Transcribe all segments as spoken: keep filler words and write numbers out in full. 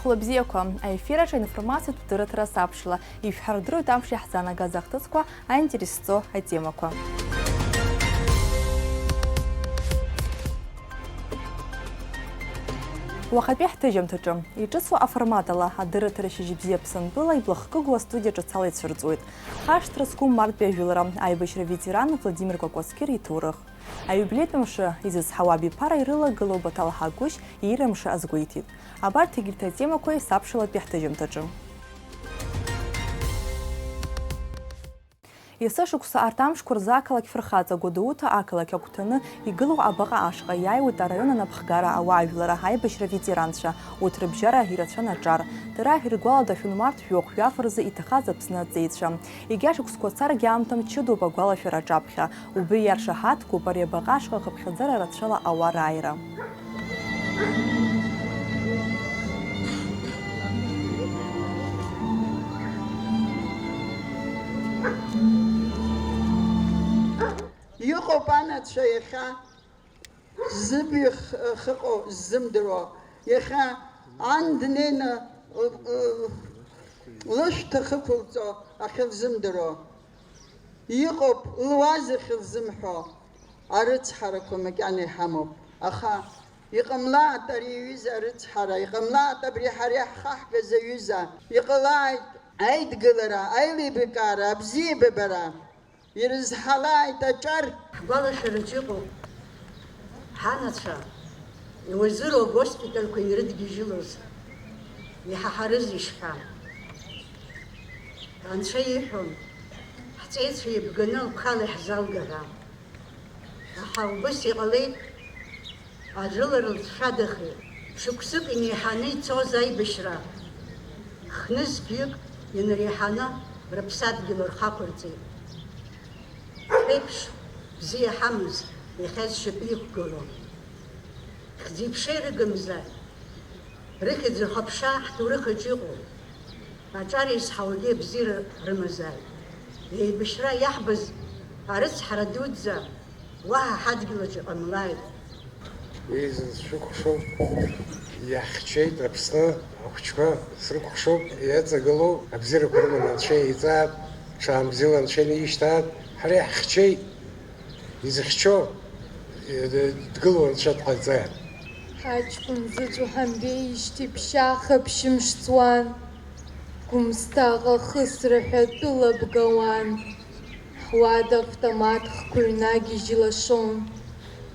Ла бзиақәа, аефир аҿы аинформациатә дырраҭара сабшала, ишәҳардыруеит амш иаҳзаанагаз ахҭысқәа, аинтересҵо атемақәа. Уахатәи ҳҭыжьымҭаҿы, иҿыцу аформат ала, адырраҭара Шьыжьбзиа Аԥсынтәыла иблахкыгоу астудиа ҿыц ала ицәырҵуеит. Хашҭра зқәым мартәи ажәылара, аибашьра ветеран Владимир Кәакәасқьыр иҭоурых. Аиубилеитә мшы изызҳауа абиԥара ирылагылоу Баҭал Ҳагәышь иира мшы азгәеиҭеит. Абарҭ егьырҭ атемақәа есабшалатәи ҳҭыжьымҭаҿы. Есышықәса арҭ амшқәа рзы ақалақь фырхаҵа Гәдоуҭа ақалақь агәҭаны игылоу абаҟа ашҟа иааиуеит араион анапхгара ауаажәларра аибашьра ветеранцәа, урҭ рыбжьара ирацәан аҿар. Дара иргәаладашәон март жәохә-жәаф рзы иҭахаз Аԥсны аҵеицәа. Егьа шықәсқәа царгьы аамҭа мчыдоуп агәалашәара аҿаԥхьа. Убри иаршаҳаҭгоуп ари абаҟа ашҟа ахыԥхьаӡара рацәала ауаа рааира. Иҟоуп анацәа иахьа зыбаҩ х-, хыҟоу ззымдыруа, иахьа ан днеины, ы, ы, лышәҭ ахықәылҵо ахьылзымдыруа. Иҟоуп луаз ахьылзымҳәо, арыцҳарақәа макьана иҳамоуп. Аха иҟамлааит ари иҩыза арыцҳара, иҟамлааит абри ҳара иаҳхаҳгаз аҩыза, иҟалааит аидгылара, аилибакаара, абзиабабара. Ирызҳалааит аҿар. Ҳгәалашәараҿ иҟоуп ҳанацәа, иуазыруа агоспитальқәа ирыдгьежьылоз, иҳаҳарызеишь ҳәа. Анцәа иҳәон, ҳҵеицәа иабганы лԥхала иаҳзалга ҳәа. Аха убыс иҟалеит. Ажәылара лҵшәадахеит. Шықәсык инеиҳаны ицоз аибашьра хнызқьҩык инареиҳаны рыԥсадгьыл рхақәырҵеит. Шәеиԥш бзиа ҳамаз иахьа зшьапы иқәгылоу. Хьӡи-ԥшеи рыгымзааит. Рыхьӡ-рхыԥша ҳҭоурых аҿы иҟоуп. Аҿар изҳауагьы абзиара рымазааит. Еибашьра иаҳбаз арыцҳара дуӡӡа уаҳа ҳадгьыл аҿы иҟамлааит. Еизаз шәыкәхшоуп, иаҳхьчеит Аԥсны ахәыҷқәа, срыкәхшоуп, иаҵагылоу абзиарақәа рыманы Анцәа ииҵааит, ҽаанбзиала Анцәа инеишьҭааит, ҳара иаҳхьчеит. Изыхьчо, э, дгыло анцәа дҟаиҵааит. Ҳаҷкәын зыцәоу ҳамбеижьҭеи ԥшьаха ԥшьымш ҵуан, Гәымсҭаҟа ахысра ҳәа тәыла бгауан. Ҳуада автомат хқәа ҩнагьежь илашон,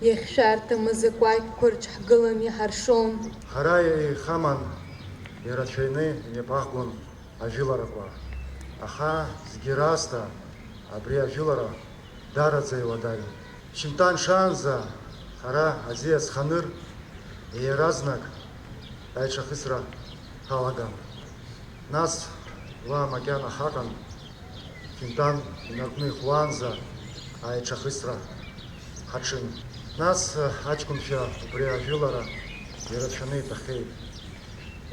иахьшәарҭамыз акәакьқәа рҿы ҳгылан иҳаршон. Ҳара еихаман ирацәаҩны имҩаԥаҳгон ажәыларақәа, аха зегьы раасҭа абри ажәылара даараӡа иуадаҩын. Шьынтәан шаанӡа ҳара аӡиас ҳаныр, иаразнак аиҿахысра ҳалаган. Нас уа макьана ҳаҟан, шьынтәан инаркны ихәлаанӡа аиҿахысра ҳаҿын. Нас аҷкәынцәа убри ажәылара ирацәаны иҭахеит.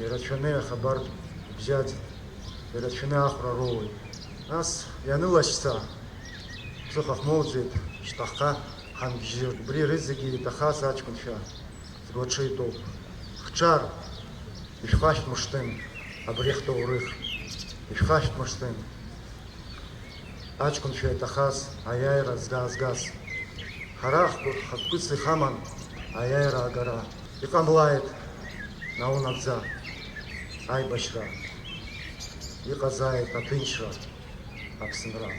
Ирацәаны ахабар ибжьаӡит, ирацәаны ахәра роуеит. Нас ианылашьца, ԥсыхәа ҳмоуӡеит, шьҭахьҟа ҳангьежьуеит. Убри рызегьы иҭахаз аҷкәынцәа згәаҿы итәоуп. Ҳҿар, ишәхашәмыршҭын абри ҳҭоурых, ишәхашәмыршҭын. Аҷкәынцәа иаҭахаз аиааира згаазгаз. Ҳара ҳгәы-, ҳагәкыц ихаман аиааира агара. Иҟамлааит наунагӡа аибашьра. Иҟазааит аҭынчра, Аԥсынра.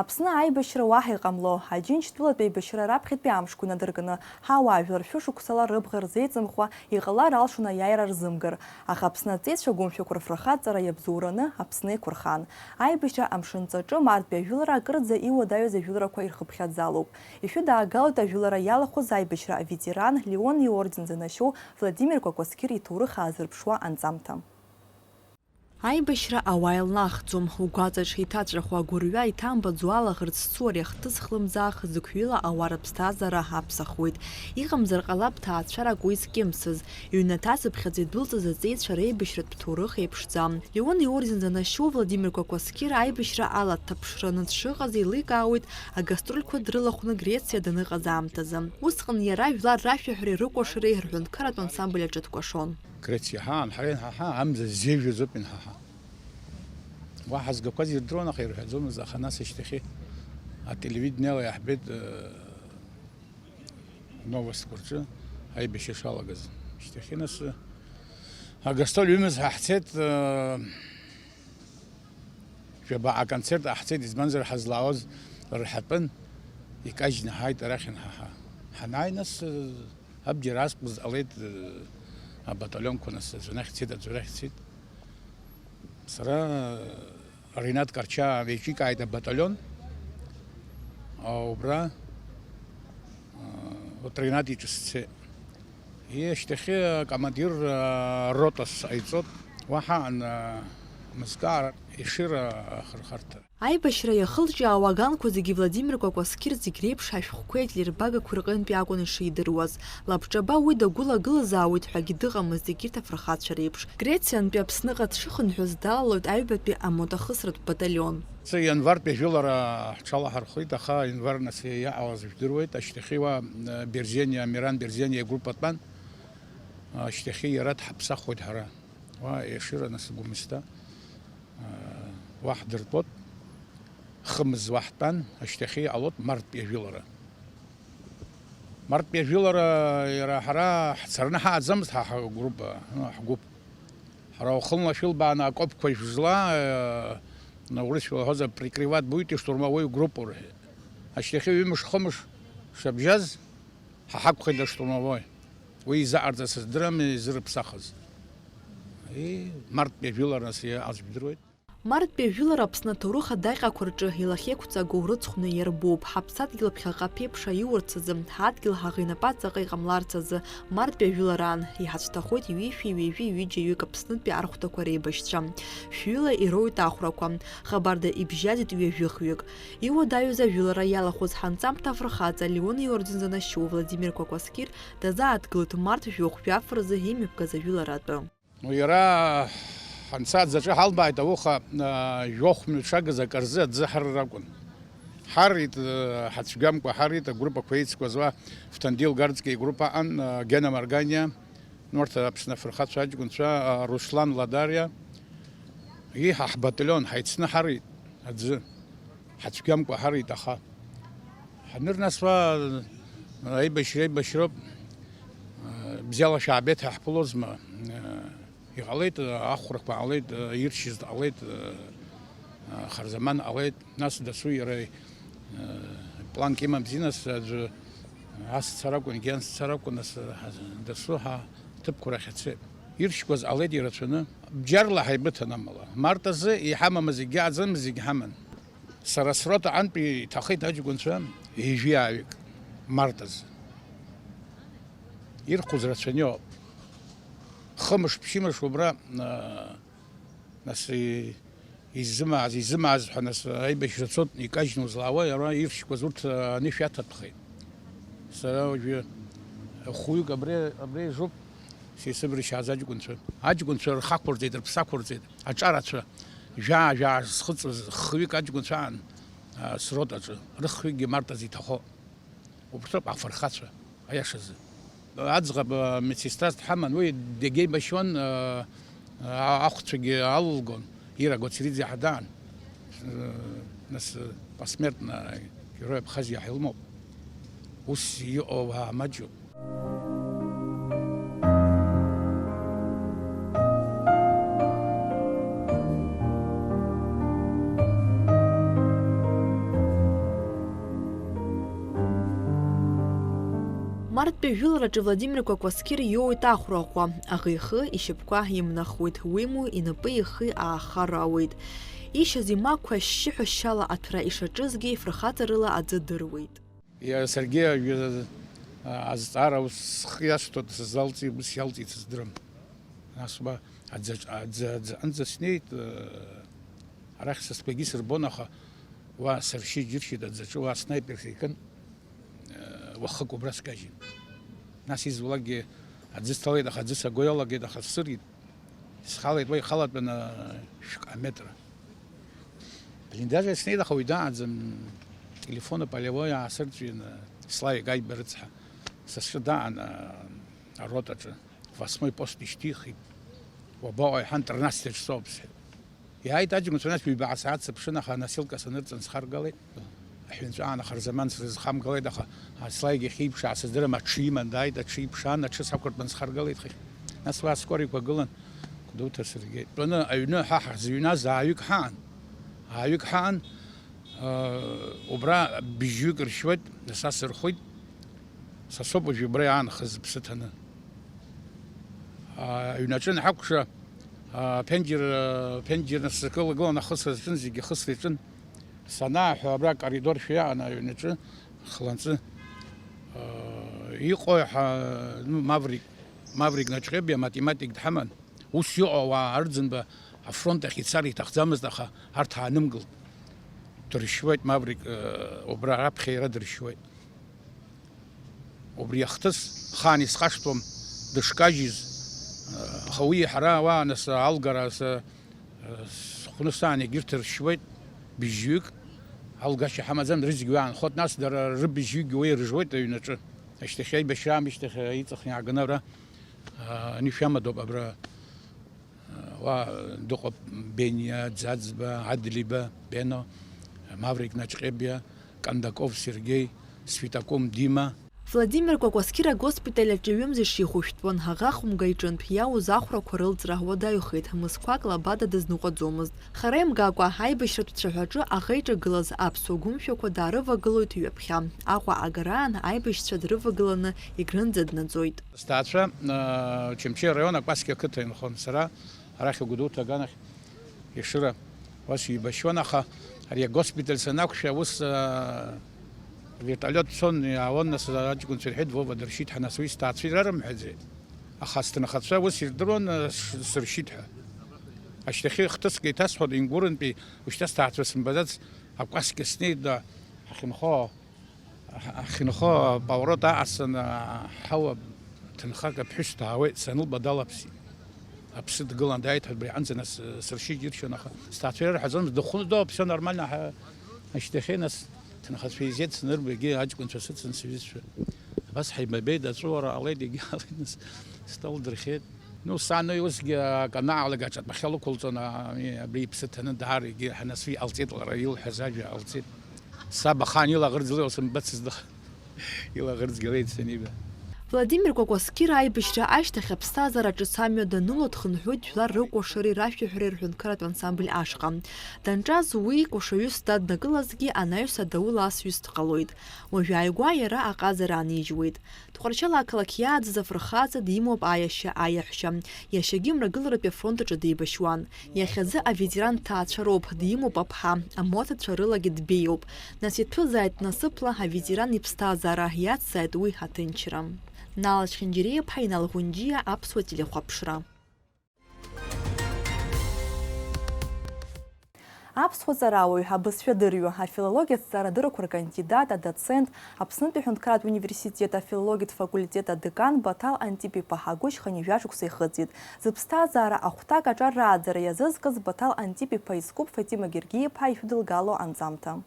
Аԥсны аибашьра уаҳа иҟамло, Аџьынџьтәылатә еибашьра раԥхьатәи амшқәа инадыркны, ҳауаажәлар шәышықәсала рыбӷа рзеиҵымхуа, иҟалар алшон аиааира рзымгар, аха Аԥсны аҵеицәа гәымшәақәа рфырхаҵара иабзоураны Аԥсны еиқәырхан. Аибашьра амшынҵаҿы мартәи ажәылара акырӡа иуадаҩыз ажәыларақәа ирхыԥхьаӡалоуп. Ишәыдаагалоит ажәылара иалахәыз аибашьра аветеран, Леон иорден занашьоу Владимир Кәакәасқьыр иҭоурых аазырԥшуа анҵамҭа. Аибашьра ауаа илнахӡом, угәаҵаҿ иҭаҵәаху агәырҩа иҭамбаӡо алаӷырӡ цу ари ахҭыс хлымӡаах зықәҩыла ауаа рыԥсҭазаара аԥсахуеит. Иҟамзар ҟалап ҭаацәарак уи зкьымсыз, иҩнаҭа зыԥхьаӡа идәылҵыз аҵеицәа реибашьратә ҭоурых еиԥшӡам. Леон иорден занашьоу Владимир Кәакәасқьыр аибашьра алаҭаԥшраны дшыҟаз еиликаауеит, агастрольқәа дрылахәны Грециа даныҟаз аамҭазы. Усҟан иара жәлар рашәаҳәареи рыкәашареи рҳәынҭқарратә ансамбль аҿы дкәашон. Грециа ҳаан, ҳара инҳаҳа, амза зежәа азоуп инҳаҳа. Уаҳа згақәаз ирдыруан, аха ирҳәаӡомызт, аха нас ашьҭахьы ателевидениела иаҳбеит, э, новостьқәа рҿы аибашьра шалагаз. Шьҭахьы нас, э, агастроль ҩымыз ҳаҳцеит, э, жәаба аконцерт ҟаҳҵеит, избанзар ҳазлаауаз рҳәатәын, икажьны ҳааит арахь инҳаҳа. Ҳанааи нас, э, Абџьар аасҟәыз ҟалеит, э, абаталионқәа нас аӡәы анахь ицеит, аӡәы арахь ицеит. Сара, э, Ринат Карчаа еиҿикааит абаталион. А, убра, э, вот Ринат иҿы сцеит. И ашьҭахьы акомандир, э, ротас ҟаиҵот. Уаҳа ан, э, мызкы ара Ешыра ахырхарҭа. Аибашьра иахылҿиаауа аганқәа зегьы Владимир Кәакәасқьыр зегь реиԥш ашәҟәқәеи ателербагақәеи рҟынтәи акәын ишидыруаз. Лабҿаба уи дагәылагылазаауеит ҳәагьы дыҟамызт егьырҭ афырхацәа реиԥш. Грециантәи Аԥсныҟа дшыхынҳәыз далалоит аҩбатәи амотохысратә баталион. Цы ианвартәи ажәылара ҳҽалаҳархәит, аха ианвар нас иаҟалаз жәдыруеит. Ашьҭахьы уа, э, Берзениа, Амиран Берзениа игруппа тәан. Ашьҭахьы иара дҳаԥсахуеит ҳара. Уа Ешыра нас Гәымсҭа. Уа ҳдыртәот, хымз уа ҳтәан, ашьҭахьы иҟалот марттәи ажәылара. Марттәи ажәылара иара ҳара ҳцараны ҳааӡамызт ҳа ҳгруппа, ну, ҳгәыԥ. Ҳара уахынла шәылбааны акопқәа шәызла, э, урысшәала ҳәазар, прикрывать будете штурмовой группу рҳәеит. Ашьҭахьы ҩымш-хымш шабжьаз ҳа ҳакәхеит аштурмовой. Уи изаҟарҵаз сыздырам, изырыԥсахыз. И, марттәи ажәылара нас иаҟаз жәдыруеит. Марттәи ажәылара Аԥсны аҭоурых адаҟьақәа рҿы илахьеиқәҵагоу рыцхәны иарбоуп. Ҳаԥсадгьыл ԥхьаҟа ԥеиԥш аиурц азы, ҳадгьыл ҳаӷа инапаҵаҟа иҟамларц азы, марттәи ажәылараан, иҳацәҭахоит ҩышәи ҩажәи ҩыџьа ҩык Аԥснытәи архәҭақәа реибашьцәа. Шәҩыла ироуит ахәрақәа. Хабарда ибжьаӡит ҩажәихҩык. Иуадаҩыз ажәылара иалахәыз ҳанҵамҭа афырхаҵа Леон иорден занашьоу Владимир Кәакәасқьыр дазааҭгылт март жәохә жәаф рзы имҩаԥгаз ажәылара атәы. Иара ҳанца аӡаҿы ҳалбааит ауха, а, жәохә мҩаҽагыз акы рзы аӡы ҳарыр акәын. Ҳарит, а, ҳацәгьамкәа ҳарит, агруппақәа еицқәаз уа Фҭандил Гарцкиа игруппа аҟан, а, Гена Марганиа, ну, урҭ Аԥсны афырхацәа аҷкәынцәа, а, Руслан Ладариа, иҳа ҳбаталион ҳаицны ҳарит аӡы. Ҳацәгьамкәа ҳарит, аха ҳаныр нас уа аибашьра, аибашьроуп, бзиала шәаабеит ҳәа ҳԥылозма? Иҟалеит, ахәрақәа ҟалеит, иршьыз ҟалеит, харзаман ҟалеит, нас дасу иара планк имамзи, нас аӡәы ас царакәын, егьи анс царакәын, нас дасу ҳа ҭыԥқәа рахь ицеит. Иршьқәаз ҟалеит ирацәаны, бџьарла ҳаибыҭан амала. Март азы иҳамамыз зегьы аӡын, зегь ҳаман. Сара срота аҟынтәи иҭахеит аҷкәынцәа ҩажәи ааҩык март азы. Ирхәыз рацәаҩуп. Хымш-ԥшьымш убра, а, нас и-, изымааз, изымааз ҳәа нас аибашьра цот икажьны узлаауа, иара иршьқәаз урҭ, а, анышә иаҭатәхеит. Сара уажәы хәҩык абри, абри ижуп, сеисыбрышьааз аҷкәынцәа. Аҷкәынцәа рхы ақәырҵеит, рыԥсы ақәырҵеит, аҿарацәа, жәаа-жәаа зхыҵуаз хҩык аҷкәынцәа аан, а, сротаҿы, рыхҩыкгьы март азы иҭахо. Убырҭ роуп афырхацәа, аиашазы. Аӡӷаб, а, медсестра дҳаман, уи дагьеибашьуан, а, а, ахәцәагьы алылгон, Ира Гоцериӡе ҳадаан, э, нас, э, посмертно Герой Абхазии ҳәа илымоуп. Ус иҟоу уаа маҷуп. Марттәи ажәылараҿы Владимир Кәакәасқьыр иоуеит ахәра ӷәӷәа, аӷа ихы ишьапқәа имнахуеит, уимоу инапы ихы аахароуеит. Ишьаз имагқәа ашьшьыҳәа шьала аҭәра ишаҿызгьы, фырхаҵарыла аӡы дыруеит. Иа-, саргьы ажәа, а, азҵаара ус схы иасҭоит, сызлалҵи, ус иалҵит сыздырам. Нас уа Аӡаҿ-, аӡа-, аӡаҟынӡа снеит, э, арахь са стәгьы сырбон, аха уа сыршьит, џьыршьеит аӡаҿы, уа снайперс икын, э, уахык убра скажьын. Нас изулакгьы аӡы сҭалеит, аха аӡы саго иалагеит, аха ссырит. Схалеит уа ихалатәаны шәҟа метра. Блиндаж снеит, аха уи дааӡам, телефон полевой аасырҵәины, Славик Аиба рыцҳа, са сҿы даан, а, аротаҿы, восьмой пост ишьҭихит, уабаҟоу иҳәан, тринадцать часов сҳәеит. Иааит аҷкәынцәа, нас ҩба сааҭ сыԥшын, аха аносилка санырҵан схаргалеит. Аҳәынҵәа аан ахарзаман срызхамгалеит, аха Славик иахьиԥшаа сыздырам, аҽы иман дааит, аҽы иԥшаан, аҽы сақәыртәан схаргалеит хыхь. Нас уа аскорикқәа гылан, Гәдоуҭа сыргеит. Тәаны аҩны ҳа ҳзыҩназ ааҩык ҳаан. Ааҩык ҳаан, аа, убра быжьҩык ршьуеит, са сырхәит. Са соуп уажәы убра иаанхаз зыԥсы ҭаны. Аа, аҩнаҿы анҳақәша, аа, ԥенџьыр, ԥенџьыр нас сакылагылан ахысра зҿын, зегьы ахысра иҿын. Санааҳәа, абра акоридор шәиаан аҩнаҿы хланҵы, аа, иҟои ҳа, ну, Маврик, Маврик Наҷҟьебиа математик дҳаман. Ус иҟоу ауаа Арӡынба афронт ахь ицар иҭахӡамызт, аха арҭ аанымгылт. Дыршьуеит Маврик, э, убра раԥхьа иара дыршьуеит. Убри ахҭыс хаан исхашҭуам дышкажьыз, э, аха уи ҳара уааныс алгара са, э, схәны саан егьырҭ ршьуеит быжьҩык, алгашьа ҳамаӡам, рызегь уа аанхоит, нас дара рыбыжьҩыкгьы уа ирыжуеит аҩнаҿы. Ашьҭахь аибашьра аамышьҭахь иҵыхны иааганы ара, э, анышә иамадоуп абра. Уа дыҟоуп Бениа, Ӡаӡба, Адлиба, Бено, Маврик Наҷҟьебиа, Кондаков Сергеи, Свитаком Дима. Владимир Кәакәасқьыр агоспиталь аҿы ҩымз ишихәышәтәуан, аӷа хәымга иҿынтә иауз ахәрақәа рылҵра уадаҩхеит, мызқәак лабада дызныҟәаӡомызт. Хара имгакәа, аибашьратә цәаҳәаҿы аӷа иҿагылаз аԥсуа гәымшәақәа даарывагылоит ҩаԥхьа. Аҟәа агараан аибашьцәа дрывагыланы Егрынӡа днаӡоит. Сҭаацәа, э, Очамчыра араион Акәасқьа ақыҭа инхон. Сара арахь Гәдоуҭа аганахь Ешыра уа сҩибашьуан, аха ари агоспиталь санақәшәа, ус, э, вертолиот цон, иаауан, нас аҷкәынцәа ирҳәеит, Вова дыршьит ҳәа, нас уи сҭаацәа ирарымҳәаӡеит. Аха сҭынхацәа ус ирдыруан, э, ш-, сыршьит ҳәа. Ашьҭахьы хҭыск еиҭасҳәон, Ингурынтәи, ушьҭа сҭаацәа сымбаӡац, Акәасқьа снеит, да, ҳахьынхо. Ҳахьынхо аповорот аасын, ҳауа ҭынхак аԥҳәыс даауеит, санылба далаԥсит. Аԥсы дгылан дааит ҳәа убри аҟынӡа нас сыршьит иршьон, аха сҭаацәа ирҳәаӡомызт, дыхәны доуп, всё нормально, ҳа, ашьҭахьы нас ҭынхацәа еизеит, санырба егьи аҷкәынцәа сыцын сҩызцәа. Абас ҳаибабеит, аҵәыуара ҟалеит, егьи ҟалеит, нас стол дырхиеит. Ну, сан уи усгьы акы анаалага аҿатәахьы лықәылҵон, а, абри иԥсы ҭаны даара егьи ҳанасҩы ҟалҵеит, лара илҳәаз ажәа ҟалҵеит. Саб ахаан илаӷырӡ леиуа сымбацызт, аха илаӷырӡгьы леит саниба. Владимир Кәакәасқьыр аибашьра ашьҭахь аԥсҭазаара ҿыц амҩа даныло дхынҳәуеит жәлар рыкәашареи рашәаҳәареи рҳәынҭқарратә ансамбль ашҟа. Данҿаз уи кәашаҩыс даднакылазгьы анаҩс адаул асҩыс дҟалоит. Уажә ааигәа иара аҟазара анижьуеит. Тҟәарчал ақалақь иааӡаз афырхаҵа димоуп аиашьа аиаҳәшьа. Иашьагьы Мрагыларатәи афронт аҿы деибашьуан. Иахьазы аветеран ҭаацәароуп, димоуп аԥҳа, амоҭацәа рылагьы дбеиоуп. Нас иҭәызааит насыԥла аветеран иԥсҭазаара, иацзааит уи аҭынчра. Нал Чхинџьириа-иԥҳа, Инал Ӷәынџьиа, Аԥсуа телехәаԥшра. Аԥсуа ҵарауаҩ, абызшәадырҩы, афилологиатә ҭҵаарадыррақәа ркандидат, адоцент, Аԥснытәи аҳәынҭқарратә университет афилологиатә факультет адекан Баҭал Антип-иԥа Ҳагәышь хынҩажәа шықәса ихыҵит. Зыԥсҭазаара ахәҭак аҿар рааӡара иазызкыз Баҭал Антип-иԥа изкуп Фатима Гергиа-иԥҳа ишәыдылгало анҵамҭа.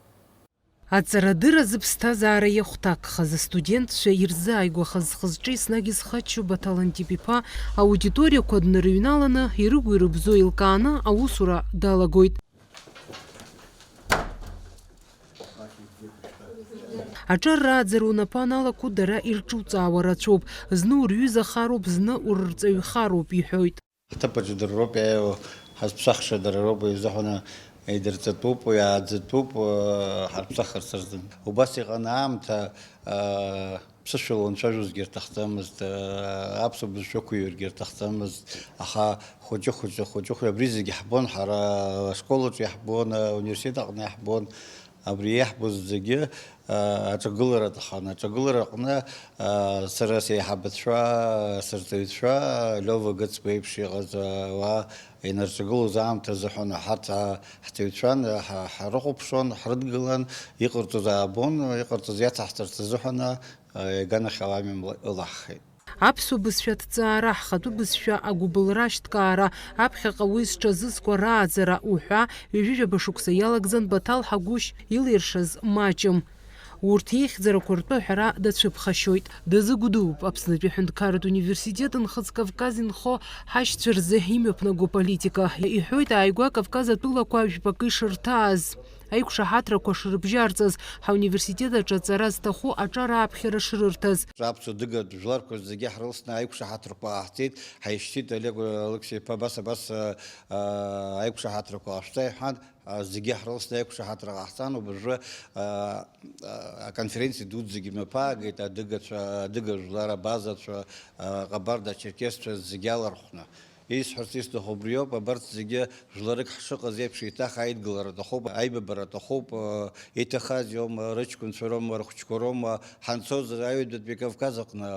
Аҵарадырра зыԥсҭазаара иахәҭакхаз астудентцәа ирзааигәахаз зхы-зҿы еснагь изхаччо Баҭал Антип-иԥа аудиториақәа днарыҩналаны, ирыгу-ирыбзоу еилкааны аусура далагоит. Аҿар рааӡара унапы аналаку дара ирҿуҵаауа рацәоуп, зны урҩызахароуп, зны урырҵаҩхароуп, иҳәоит. Ҳҭыԥаҿы дара роуп иааиуа, ҳазԥсахша дара роуп, уи азыҳәан еидырҵатәуп, иааӡатәуп, ҳарԥсахырц рзын. Убас иҟан аамҭа, ԥсышәала унцәажәозгьы рҭахӡамызт, аԥсуа бызшәа ықәыҩыргьы рҭахӡамызт, аха хәыҷы-хәыҷы, хәыҷы-хәыҷы абри зегьы ҳбон, ҳара ашколаҿы иаҳбон, ауниверситет аҟны иаҳбон, Абри иаҳбоз зегьы, а, аҿагылара аҭахын. Аҿагылара аҟны, а, сара сеиҳабацәа, сырҵаҩцәа, Лиова Гыцба еиԥш иҟаз, а, уаа инарҿагылоз аамҭа азыҳәан ҳарҭ, а, ҳҵаҩцәан, а, ҳа-, ҳрыхәаԥшуан, ҳрыдгылан, иҟарҵоз аабон, иҟарҵоз иацаҳҵарц азыҳәан, а, иганахьала амҩа мла-, ылаҳхит. Аԥсуа бызшәа аҭҵаара, ҳхатәы бызшәа агәыбылра ашьҭкаара, аԥхьаҟа уи зҽазызкуа рааӡара уҳәа, ҩажәижәаба шықәса иалагӡан Баҭал Ҳагәышь илиршаз маҷым. Урҭ иеихьӡарақәа ртәы аҳәара дацәыԥхашьоит. Дазыгәдууп Аԥснытәи аҳәынҭқарратә университет Нхыҵ Кавказ инхо ҳашьцәа рзы имҩаԥнаго политика. Иҳәоит ааигәа Кавказ атәылақәа жәпакы ишырҭааз, аиқәшаҳаҭрақәа шрыбжьарҵаз, ҳауниверситет аҿы аҵара зҭаху аҿар ааԥхьара шрырҭаз. Аԥсуа дыга жәларқәа зегьы ҳрылсны аиқәшаҳаҭрақәа ҟаҳҵеит, ҳаишьҭит Олег Алықьса-иԥа, абас, абас, а, а, аиқәшаҳаҭрақәа ҟашәҵа, иҳәан, а, зегьы ҳрылсны аиқәшаҳаҭра ҟаҳҵан, уажәы, а, а, аконференциа дуӡӡагьы мҩаԥаагеит, адыгацәа, адыга жәлар, абазацәа, а, ҟабарда-черкесцәа зегьы алархәны. Исҳәарц исҭаху убриоуп, абарҭ зегьы жәларык ҳшыҟаз еиԥш еиҭах аидгылара аҭахуп, аибабара аҭахуп, а, иҭахаз иоума, рыҷкәынцәа роума, рхәыҷқәа роума, ҳанцоз аҩадатәи Кавказ аҟны,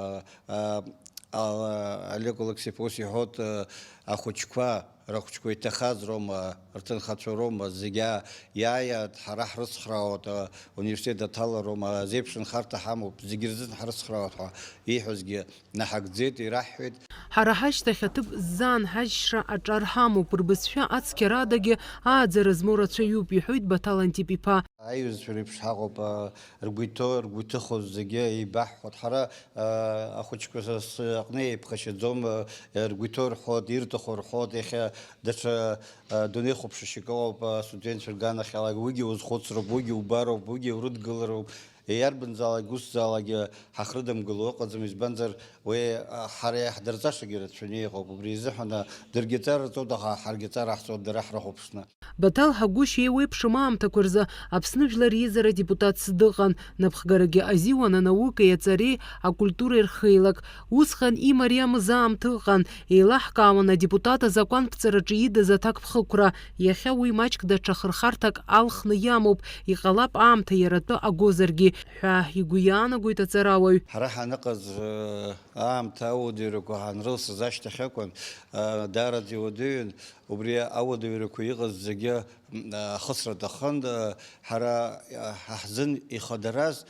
а, а, Олег Алықьса-иԥа ус иҳәоит, а, ахәыҷқәа, рыхәыҷқәа иҭахаз роума, рҭынхацәа роума, зегьы иааиааит, ҳара ҳрыцхраауеит, а, университет аҭалароума, зеиԥш нхарҭа ҳамоуп, зегьы рзын ҳрыцхраауеит ҳәа ииҳәозгьы наҳагӡеит, ираҳҳәеит. Ҳара ҳашьҭахь аҭыԥ ззаанҳажьшьра аҿар ҳамоуп, рбызшәа ацқьарадагьы ааӡара змоу рацәаҩуп, иҳәоит Баҭал Антип-иԥа. Аиҩызцәа реиԥш ҳаҟоуп, а, ргәы иҭоу, ргәы иҭыхоу зегьы еибаҳҳәоит. Ҳара, а, ахәыҷқәа са-, сыҟны еиԥхашьаӡом, а, ргәы иҭоу рҳәоит, ирҭаху рҳәоит, иахьа даҽа, а, дунеихәаԥшышьак ыҟоуп, а, астудентцәа рганахьала, уигьы узхәыцроуп, уигьы убароуп, уигьы урыдгылароуп. Иарбанзаалак усзаалакгьы ҳахрыдымгыло ыҟаӡам, избанзар, уи, а, ҳара иаҳдырҵашагьы рацәаны иҟоуп. Убри изыҳәан, а, даргьы аҵара рҵоит, аха ҳаргьы аҵара ҳҵоит дара ҳрыхәаԥшны. Баҭал Ҳагәышь еиуеиԥшым аамҭақәа рзы Аԥсны Жәлар Реизара адепутатс дыҟан, напхгарагьы азиуан анаукеи аҵареи акультуреи рхеилак. Усҟан имариамыз аамҭа ыҟан, еилаҳкаауан адепутат азакәанԥҵараҿы идыз аҭакԥхықәра. Иахьа уи маҷк даҽа хырхарҭак алхны иамоуп, иҟалап аамҭа иара атәы агозаргьы, ҳәа игәы иаанагоит аҵарауаҩ. Ҳара ҳаныҟаз, э, аамҭа ауадаҩрақәа ҳанрылсыз ашьҭахь акәын, э, даараӡа иуадаҩын, убри ауадаҩрақәа иҟаз зегьы, м, ахысра аҭахын, э, ҳара, э, ҳа ҳзын ихадараз,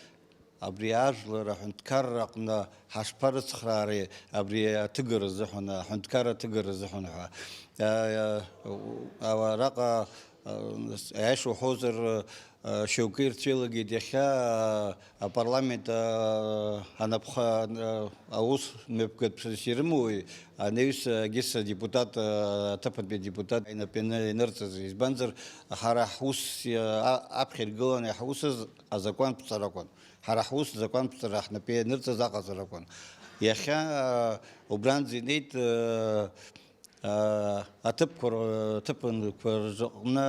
абри ажәлар аҳәынҭқарра аҟны ҳашԥарыцхраари абри аҭыгара азыҳәан, аҳәынҭқарра аҭыгара азыҳәан ҳәа. Э, э, араҟа, э, аиаша уҳәозар, э, шьоукы ирцәеилагеит иахьа, э, апарламент, э, анапха-, э, аус мҩаԥгатәыс ирымоуи, анаҩс, э, егьыс адепутат, э, аҭыԥантәи адепутат инапы ианы-, инырҵаз. Избанзар, ҳара ҳус, э, а-, аԥхьа иргыланы ҳусыз азакәанԥҵарақәан. Ҳара ҳус закәанԥҵара ҳнапы ианырҵаз аҟаҵарақәан. Иахьа, а, убранӡа инеит, а, а, аҭыԥқәа р-, аҭыԥанқәа рзыҟны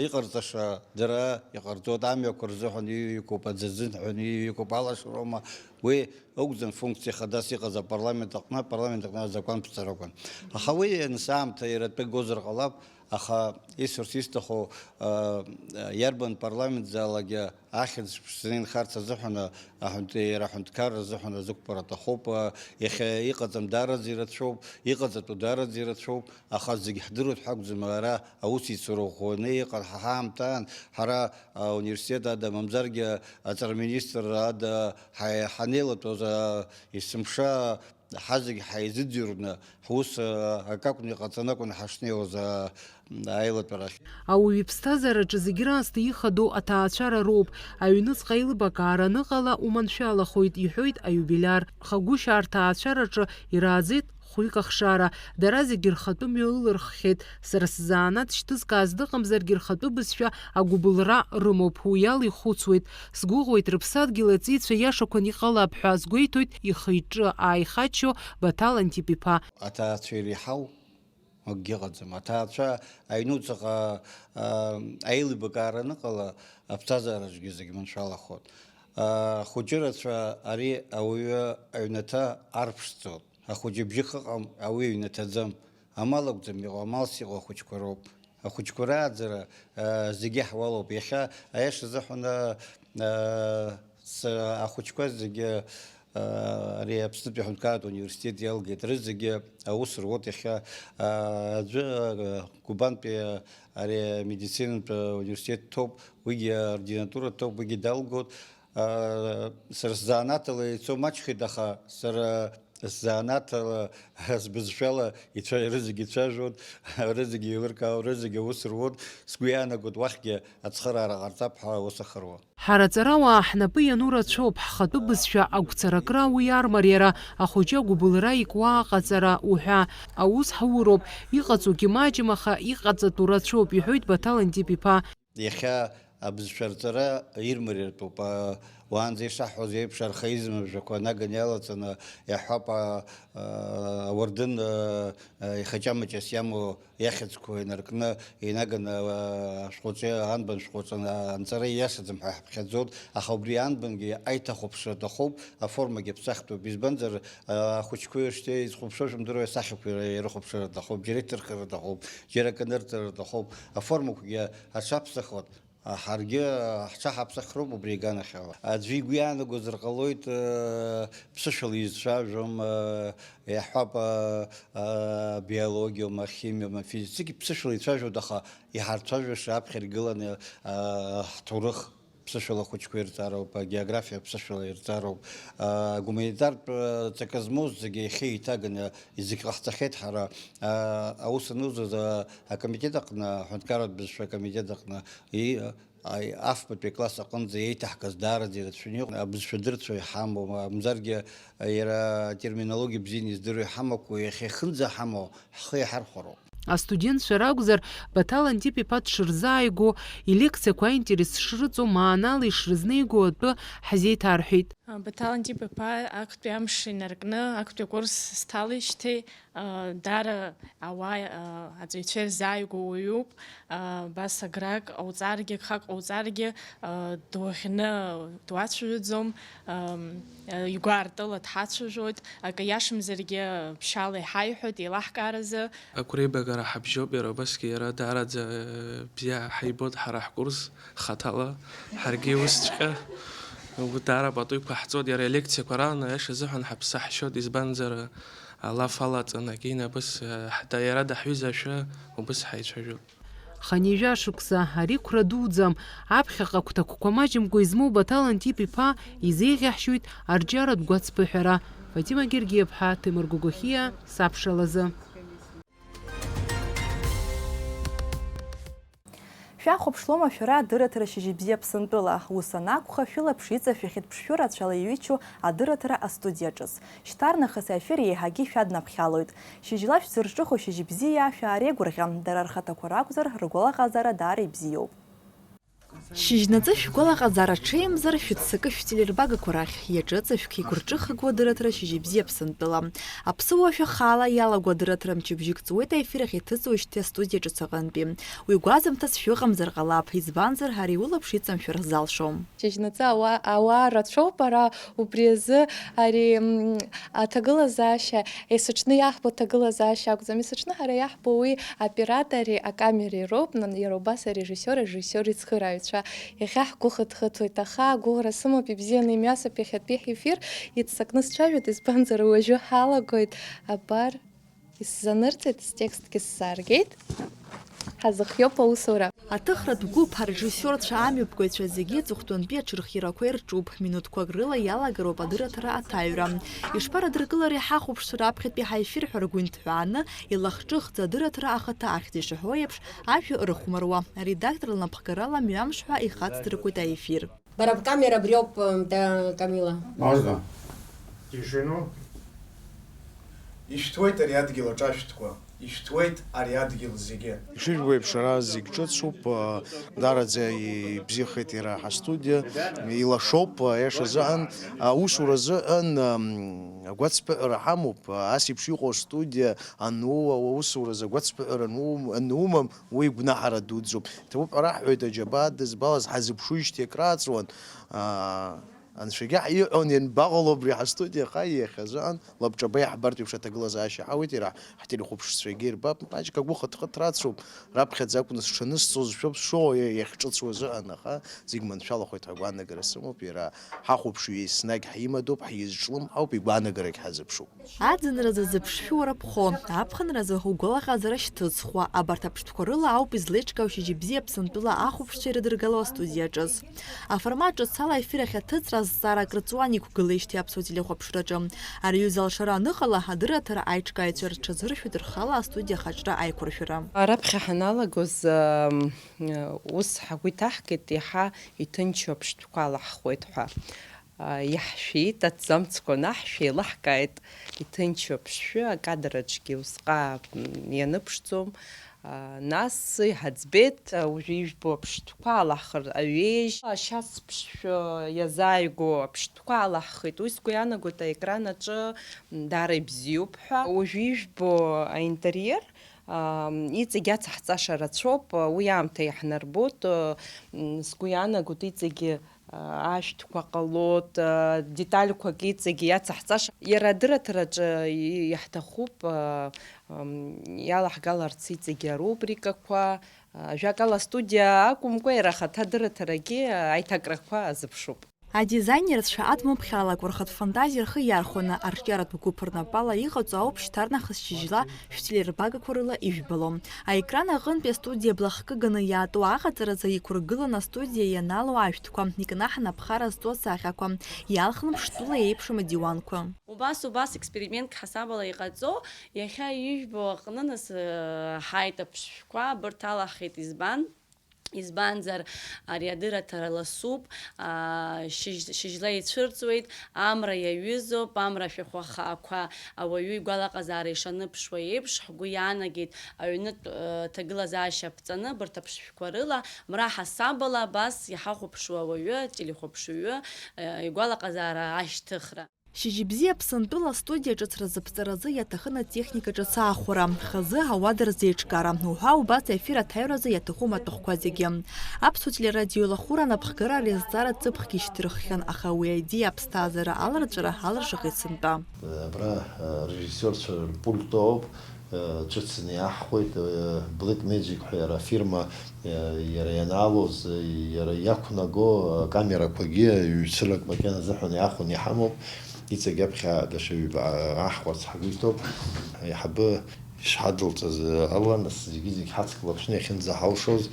иҟарҵаша дара иҟарҵоит, амҩақәа рзыҳәан иҩ-, иқәуп, аӡы азыҳәан иҩ-, иқәуп, алашароума, уи акәӡам функциа хадас иҟаз апарламент аҟны, апарламент аҟны азакәанԥҵарақәан. Аха уи аныс аамҭа иаратәы игозар ҟалап, аха исҳәарц исҭаху, а, иарбан парламент залакгьы ахьӡ ԥшӡаны инхарц азыҳәан, аҳәынҭ-, иара аҳәынҭқарра азыҳәан азықәԥара аҭахуп. Иахьа иҟаҵам даараӡа ирацәоуп, иҟаҵатәу даараӡа ирацәоуп, аха зегь ҳдыруеит ҳәа акәӡам, ара аусеицура ӷәӷәаны иҟан ҳа ҳаамҭаан, ҳара ауниверситет ада, мамзаргьы аҵара министр ада ҳа-, ҳанеилатәоз, а, есымша ҳазегь ҳаизыӡырҩны, ҳус, а, акакәны иҟаҵаны акәын ҳашнеиуаз, а, аилатәарахь. Ауаҩы иԥсҭазаараҿы зегь раасҭа ихадоу аҭаацәара роуп. Аҩныҵҟа аилибакаара аныҟала, уманшәалахоит, иҳәоит аиубилиар. Хагәышьаа рҭаацәараҿы ирааӡеит хәҩык ахшара. Дара зегь рхатәы мҩа ылырххьеит. Сара сзанааҭ шьҭызкааз дыҟамзаргьы, рхатәы бызшәа агәыбылра рымоуп. Уи ала ихәыцуеит. Сгәыӷуеит, рыԥсадгьыл аҵеицәа иашақәан иҟалап ҳәа азгәеиҭоит ихы-иҿы ааихаччо Баҭал Антип-иԥа. Аҭаацәа иреиҳау акгьы ыҟаӡам. Аҭаацәа аҩнуҵаҟа, а, аилибакаара аныҟала, аԥсҭазаараҿгьы зегь маншәалахоит. Ахәыҷы рацәа ари ауаҩы аҩнаҭа арԥшӡоуп. Ахәыҷы бжьык ыҟам, ауаҩы иҩнаҭаӡам. Амал акәӡам иҟоу, амалс иҟоу ахәыҷқәа роуп. Ахәыҷқәа рааӡара, а, зегьы ҳуалуп. Иахьа аиаша азыҳәан, а, а, с-, ахәыҷқәа зегьы, а, ари Аԥснытәи аҳәынҭқарратә университет иалгеит. Рызегьы аус руеит иахьа, а, аӡәы, а, Гәыбантәи, а, ари амедицинатә университет ҭоуп, уигьы аординатура ҭоуп, уигьы далгоит. А, сара сзанааҭ ала ицо маҷхеит, аха сара сзанааҭ ала, сбызшәала ицәа-, рызегьы ицәажәон, рызегьы еилыркаауан, рызегьы аус руан. Сгәы иаанагоит, уахьгьы ацхыраара ҟарҵап ҳәа аус ахыруа. Ҳара аҵарауаа ҳнапы иану рацәоуп, ҳхатәы бызшәа агәцаракра уи армариара, ахәыҷы агәыбылра икуа аҟаҵара уҳәа. Аус ҳауроуп, иҟаҵогьы маҷым, аха иҟаҵатәу рацәоуп, иҳәоит Баҭал Антип-иԥа. Иахьа абызшәа рҵара ирмариатәуп. А, уаанӡа ишаҳҳәоз еиԥш, архаизм абжақәа наганы иалаҵаны иаҳҳәап, а, а, ауардын, а, а, ихаҷамаҷас иамоу иахьӡқәа инаркны, инаганы, а, ашәҟәаҿы, анбан шәҟәаҿы ан-, анҵара ииашаӡам ҳәа ҳаԥхьаӡоит, аха убри анбангьы аиҭахәаԥшра аҭахуп, аформагьы ԥсахтәуп. Избанзар, а, ахәыҷқәеи ушьҭа изхәаԥшуа шәымдыруа, асахьақәа ирыхәаԥшыр аҭахуп, џьара иҭырхыр аҭахуп, џьара акы нырҵыр аҭахуп, аформақәагьы аҽаԥсахуеит. Ҳаргьы ҳҽаҳаԥсахроуп убри аганахьала. Аӡәы игәы иаанагозар ҟалоит, э, ԥсышәала изцәажәом, э, иаҳҳәап, э, э, биологиоума, химиоума, физицигьы ԥсышәала ицәажәоит, аха иҳарцәажәаша аԥхьа иргыланы, э, ҳҭоурых ԥсышәала ахәыҷқәа ирҵароуп, агеографиа ԥсышәала ирҵароуп, э, гуманитартә, э, ҵакы змоу зегьы иахьа еиҭаганы зегь ҟаҳҵахьеит ҳара, э, аус анузоз, э, акомитет аҟны, аҳәынҭқарратә бызшәа акомитет аҟны, и-, Аи, афбатәи акласс аҟынӡа еиҭаҳгаз даараӡа ирацәаҩны иҟоуп, абызшәа дырцәо иҳамоу, мамзаргьы иара атерминологиа бзианы издыруа иҳамақәоу, иахьа ихынӡаҳамоу ҳхы иаҳархәароуп. Астудентцәа ракәзар, Баҭал Антип-иԥа дшырзааигәоу, илекциақәа аинтерес шрыҵоу, маанала ишрызнеиго атәы ҳзеиҭарҳәеит. Баҭал Антип-иԥа актәи амш инаркны, актәи акурс сҭалеижьҭеи, Даара ауаа, аҵаҩцәа ирзааигәоу уаҩуп, абас аграк ҟауҵаргьы, гхак ҟауҵаргьы, дуаӷьны дуацәажәаӡом, игәы аартыла дҳацәажәоит, акы иашамзаргьы ԥшьаала иҳаиҳәоит еилаҳкааразы. Агәреибагара ҳабжьоуп, иара убасгьы иара даараӡа бзиа ҳаибоит ҳара ҳкурс хаҭала, ҳаргьы усҵәҟьа. Угәы даара пату иқәаҳҵоит, иара илекциақәа раан аиаша азыҳәан ҳаԥсы ҳшьоит, избанзар, Алаф алаҵаны, акы инапыс, ҳда-, иара даҳҩызашәа убыс ҳаицәажәоит. Хынҩажәа шықәса, ари қәра дуӡӡам, аԥхьаҟа агәҭакқәа маҷымкәа измоу Баҭал Антип-иԥа изеиӷьаҳшьоит арҿиаратә гәацԥыҳәара. Фатима Гергиаԥҳа, Ҭемыр Гогохиа, сабшалазы. Шәахәаԥшлома шәара адырраҭара Шьыжьбзиа Аԥсынтәыла? Ус анакәха, шәылаԥш иҵашәахьеит ԥшшәы рацәала иҩычоу адырраҭара астудиа ҿыц. Шьҭарнахыс аефир еиҳагьы шәаднаԥхьалоит. Шьыжьла шәзырҿыхо Шьыжьбзиа шәаареигәырӷьа, дара рхаҭақәа ракәзар, ргәалаҟазаара даара ибзиоуп. Шьыжьнаҵы шәгәалаҟазаара ҽеимзар, шәыццакы шәтелербагақәа рахь, иаҿыҵышәк игәырҿыхагоу адырраҭара Шьыжьбзиа Аԥсынтәыла. Аԥсуаа шәахала иалаго адырраҭара мчыбжьык ҵуеит аефир ахь иҭыҵуеижьҭеи астудиа ҿыц аҟынтәи. Уи гәазымҭас шәыҟамзар ҟалап, избанзар, ари улаԥш иҵамшәар залшом. Шьыжьнаҵы ауаа, ауаа рацәоуп ара, убри азы ари, м, аҭагылазаашьа, есыҽны иаҳбо ҭагылазаашьа акәӡам, есыҽны ҳара иаҳбо уи аоператори акамери роуп, нан, иара убас арежиссиор, арежиссиор ицхырааҩцәа. Иахьа ҳгәы хыҭхыҭуеит, аха агәыӷра сымоуп, ибзианы имҩасып иахьатәи ҳефир, иццакны сцәажәоит, избанзар, уажәы ҳалагоит, абар, исзанырҵеит, стекстгьы сзааргеит, ҳазыхиоуп аусура. Аҭыхратә гәыԥ, арежиссиорцәа, амҩаԥгаҩцәа зегьы аҵыхәтәантәи аҽырхиарақәа ирҿуп, минуҭқәак рыла иалагароуп адырраҭара аҭаҩра. Ишԥарадыркылари ҳахәаԥшцәа раԥхьатәи ҳаефир ҳәа ргәы инҭҳәааны, илахҿыхӡа адырраҭара ахаҭа ахьӡ ишаҳәо еиԥш, Ажәа ырхәмаруа, аредактор лнапхгарала мҩамш ҳәа ихацдыркуеит аефир. Бара бкамера абриоуп, м, да, Камила. Можно? Тишину. Ишәҭуеит ари адгьыл аҿашәҭқәа, ишәҭуеит ари адгьыл зегьы. Ишыжәбо еиԥш, ара зегь ҿыцуп, а, даараӡа ибзиахеит иара ҳастудиа, илашоуп, а, аиаша азыҳәан, аусура азыҳәан, ам, агәацԥыҳәара ҳамоуп, а, ас еиԥш иҟоу астудиа ану-, аусуразы агәацԥыҳәара ану-, анумам, Уи гәнаҳара дуӡӡоуп. Иҭабуп ҳәа раҳҳәоит, аџьабаа дызбалаз ҳазыԥшуижьҭеи акрааҵуан, аа, Анцәагьы ҳиҳәон, ианбаҟало абри ҳастудиа, аха иахьазыҳәан лабҿаба иаҳбартә еиԥш аҭагылазаашьа ҳауеит, иара ҳтелехәаԥшцәагьы ирбап, маҷк агәыхыҭхыҭра ацуп, раԥхьаӡа акәны сҽанысҵозшәоуп сшыҟоу иахьҿыцу азыҳәан, аха зегь маншәалахоит ҳәа агәаанагара сымоуп, иара ҳахәаԥшҩы еснагь ҳимадоуп, ҳизҿлымҳауп, игәаанагарагь ҳазыԥшуп. Аӡынразы зыԥшшәы уарабхо, аԥхынразы угәалаҟазара шьҭызхуа, абарҭ аԥштәқәа рыла ауп излеиҿкаау Шьыжьбзиа Аԥсынтәыла ахәаԥшцәа ирыдыргало астудиа ҿыц. Аформат ҿыц ала ефир ахь аҭыҵра азҵаара акрыҵуан иқәгылеижьҭеи аԥсуа телехәаԥшраҿы. Ари аҩыза алшара аныҟала, адырраҭара аиҿкааҩцәа рҽазыршәоит рхала астудиа ахаҿра аиқәыршәара. Раԥхьа ҳаналагоз, ам, ус ҳагәы иҭаҳгеит, иаҳа иҭынчу аԥштәқәа алаҳхуеит ҳәа. А, иаҳшәеит, аҭӡамцқәа анаҳшә, еилаҳкааит, иҭынчу аԥшшәы, акадр аҿгьы усҟак, м, ианыԥшӡом. А, нас иҳаӡбеит, а, уажәы ижәбо аԥштәқәа алаҳхыр аҩеижь, ашьац ԥшшәы иазааигәоу аԥштәқәа алаҳхит. Уи сгәы иаанагоит аекран аҿы, м, даара ибзиоуп ҳәа. Уажәы ижәбо аинтериер, ам, иҵегь ацаҳҵаша рацәоуп, уи аамҭа иаҳнарбоит, м, сгәы иаанагоит иҵегь ашәҭқәа ҟалоит, детальқәак иҵегь иацаҳҵаша. Иара адырраҭараҿы иаҳҭахуп, ам, иалаҳгаларц иҵегь арубрикақәа, ажәакала, астудиа акәымкәа, иара ахаҭа адырраҭарагьы аиҭакрақәа азыԥшуп. Адизайнерцәа адмыԥхьалакәа рхатә фантазиа рхы иархәаны, арҿиаратә гәыԥ рнапала иҟаҵоу ауп шьҭарнахыс шьыжьла шәтелербагақәа рыла ижәбало. Аекран аҟынтәи астудиа блахкы ганы иаатуа аҟаҵаразы иқәыргылан астудиа ианалоу ашәҭқәа, икнаҳан аԥхара зҵоу асахьақәа, иалхны ԥштәыла еиԥшым адиуанқәа. Убас, убас експериментк ҳасабала иҟаҵоу, иахьа ижәбо аҟны нас, э, ҳааит аԥшшәқәа, абырҭ алахеит, избан? Избанзар, ари адырраҭара ласуп, аа, шьыжь-, шьыжьла ицәырҵуеит, амра иаҩызоуп, амра ашәахәа хаақәа ауаҩы игәалаҟазаара ишаныԥшуа еиԥш, ҳгәы иаанагеит, аҩнытә, э, ҭагылазаашьа ԥҵаны абарҭ аԥшшәқәа рыла, мра ҳасабала абас иҳахәаԥшуа ауаҩы, ателехәаԥшҩы, э, игәалаҟазаара ашьҭыхра. Шьыжьбзиа Аԥсынтәыла астудиа ҿыц разыԥҵаразы иаҭахын атехника ҿыц аахәара, хазы ауада рзеиҿкаара, уҳәа убас аефир аҭаҩразы иаҭаху амаҭәахәқәа зегьы. Аԥсуа телерадиоилахәыра анапхгара ари азҵаара ҵыԥхгьы ишьҭырххьан, аха уи аидеиа аԥсҭазаара аларҵәара алыршахеит сынтәа. Абра, э, режиссиорцәа рпульт ауп. Ҿыцны иаҳхәеит, Black Magic ҳәа иара афирма, иара ианаалоз, иара иақәнаго акамерақәагьы ҩ-цырак макьана азыҳәан иаахәаны иҳамоуп. Иҵегь аԥхьа даҽа ҩба аҳхәарц ҳгәы иҭоуп. Аиҳабы ишҳадылҵаз ала, нас зегьы-зегь ҳацклаԥшны иахьынӡаҳалшоз,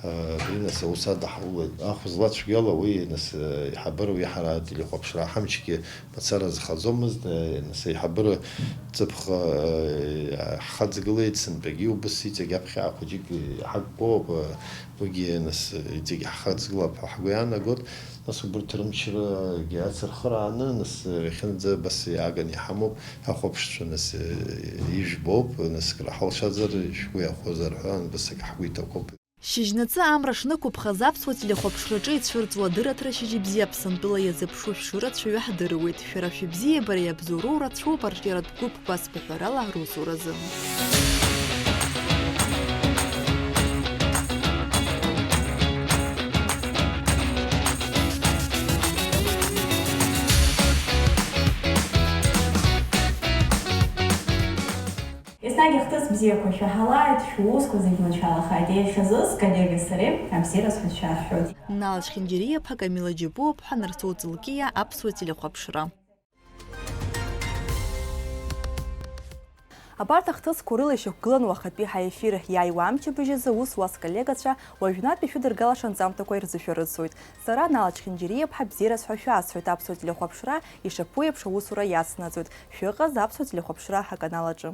Абри, нас, аус адаҳулеит. Ахә злацәгьала уи, нас, иҳабыра уи ҳара ателехәаԥшра ҳамчгьы мацара зхаӡомызт, нас, аиҳабыра ҵыԥх, ҳхаҵгылеит, сынтәагьы убыс иҵегь аԥхьа хәыҷык иҳақәгоуп, уигьы, нас, иҵегь ҳхаҵгылап ҳәа ҳгәы иаанагоит. Нас убырҭ рымчрагьы ацырхырааны, нас, иахьынӡа абас иааганы иҳамоуп, ҳахәаԥшцәа, нас, ижәбоуп, нас, акыр ҳалшазар, шәгәы иахәозар ҳәа, абас акы ҳгәы иҭақәоуп. Шьыжьнаҵы амра шнықәыԥхаз аԥсуа телехәаԥшраҿы ицәырҵуа адырраҭара Шьыжьбзиа Аԥсынтәыла иазыԥшу шәшырацәаҩы ҳдыруеит. Шәара шәыбзиабара иабзоуроу рацәоуп арҿиаратә гәыԥқәа асбаҳәарала русуразы. Еснагь ахҭыс бзиақәа шәаҳалааит, шәусқәа зегь маншәалахааит. Иахьазы сколлега сареи абзиараз ҳәа шәаҳҳәоит. Нал Чхинџьариа-ԥҳа, Камила Џьапуа-ԥҳа, Нарсоу Ҵлкиа, Аԥсуа телехәаԥшра. Абарҭ ахҭысқәа рыла ишьақәгылан уахатәи ҳаефир. Иааиуа амчыбжь азы ус уа сколлегацәа уажәнатәи шәыдыргалаша анҵамҭақәа ирзышәарыцоит. Сара, Нал Чхинџьариа-ԥҳа, бзиараз ҳәа шәасҳәоит, Аԥсуа телехәаԥшра ишаԥу еиԥш аусура иацнаҵоит. Шәыҟаз Аԥсуа телехәаԥшра ҳаканал аҿы.